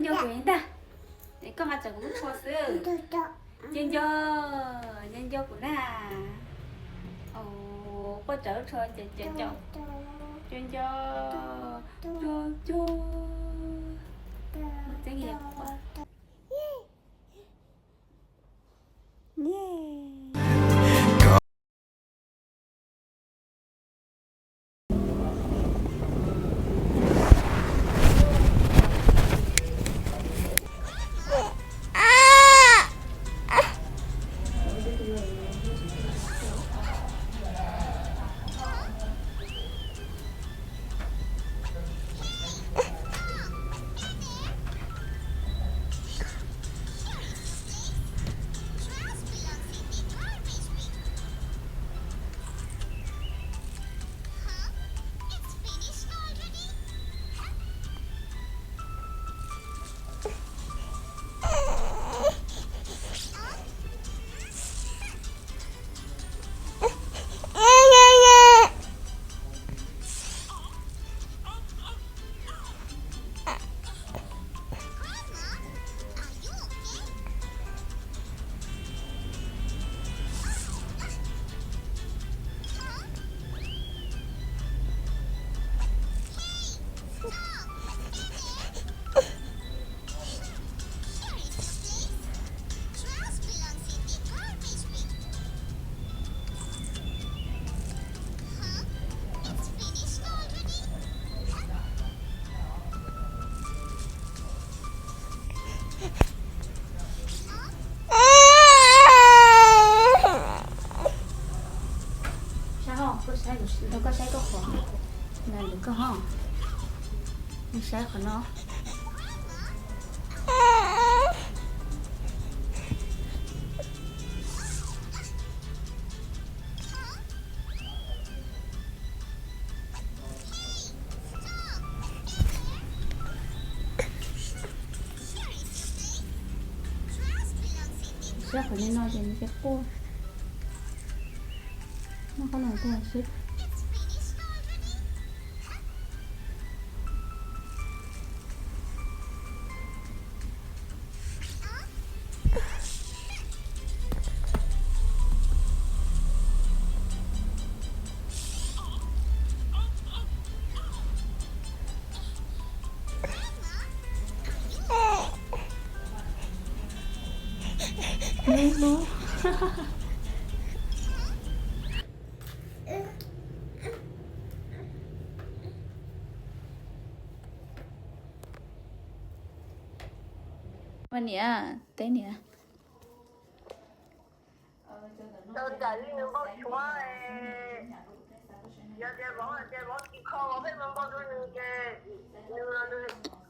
Nco kuv ntag. Koj nqa tsawv kuv lub tsho xwb. Nco nco, nco nco kuv na. Au, koj tsawv lub tsho, nco nco, nco nco. Saib, koj saib koj qhov, koj ho saib qhov no. Saib qhov no no ces nws ces quaj. Muab qhov no tuaj seb. Niam, teb niam. Nws npau suav, yog tias vauv, tias vauv tsis kho vauv pheej mus npau rau nws ces nws los nws